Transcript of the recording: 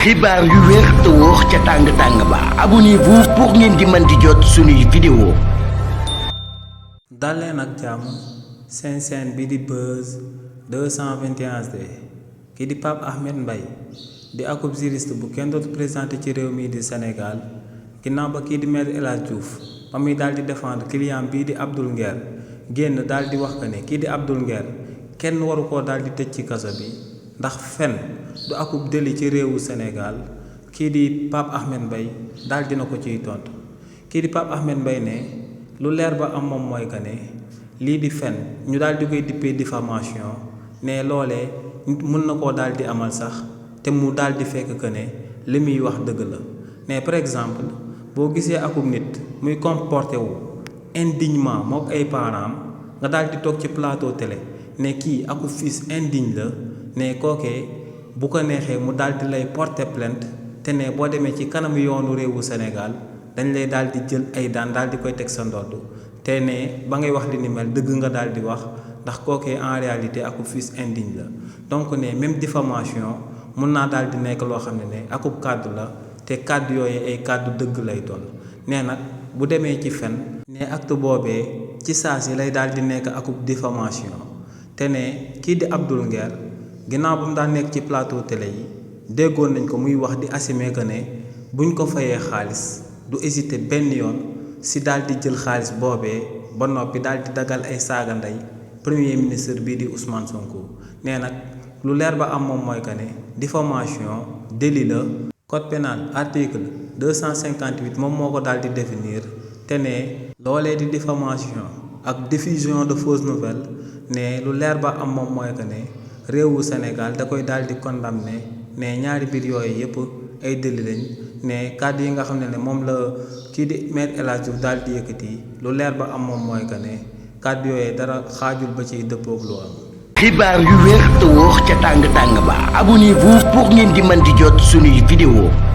xibaar yu wér te wóor ca tàng ba abonnez-vous pour ngeen di mën di jot suñuy vidéo. daleen ak jàmm seen chaîne bi di Buzz 221 HD kii di Pape Ahmed Mbaye di akub juriste bu kenn dootu présenté ci réew mi di Sénégal ginnaaw ba kii di Maître El Hadji Diouf ba muy daal di défendre client bii di Abdoul Nguer génn daal di wax que ne kii di Abdoul Nguer kenn waru koo daal di tëj ci kaso bi ndax fen du akub délit ci réewu Sénégal kii di Pape Ahmed Mbaye daal dina ko ciy tontu kii di Pape Ahmed Mbaye ne lu leer ba am moom mooy que ne lii di fen ñu daal di koy dippee diffamation ne loolee mën na koo daal di amal sax te mu daal di fekk que ne li muy wax dëgg la ne par exemple boo gisee akub nit muy comporté wu indignement mook ay parents nga daal di toog ci plateau télé ne kii akub fils indigne la ne kookee bu ko neexee mu daal di lay porter plainte te ne boo demee ci kanam yoonu réewu Sénégal dañ lay daal di jël ay daan daal di koy teg sa ndodd te ne ba ngay wax li ni mel dëgg nga daal di wax ndax kookee en réalité akub fils indigne la donc ne même diffamation mun naa daal di nekk loo xam ne akub kàddu la te kàddu yooyu ay kàddu dëgg lay doon nee nag bu demee ci fen ne acte boobee ci saa si lay daal di nekk akub diffamation te ne kii di Abdoul Nguer ginnaaw ba mu daan nekk ci plateau télé yi déggoon nañ ko muy wax di assumer que ne buñ ko fayee xaalis du hésiter benn yoon si daal di jël xaalis boobee ba noppi daal di dagal ay saaga ndey premier ministre bii di Ousmane Sonko nee nag lu leer ba am moom mooy que ne diffamation délit la code pénal article 258 moom moo ko daal di définir te ne loolee di diffamation ak diffusion de fausses nouvelles ne lu leer ba am moom mooy que ne réewu Sénégal da koy daal di condamné ne ñaari mbir yooyu yëpp ay délit lañ ne kàddu yi nga xam ne moom la kii di Maître El Hadji Diouf daal di yëkkati lu leer ba am moom mooy que ne kàddu yooyu dara xaajul ba ciy dëppoog lu am. xibaar yu wér te wóor ca tàng ba abonnez-vous pour ngeen di mën di jot suñuy vidéo.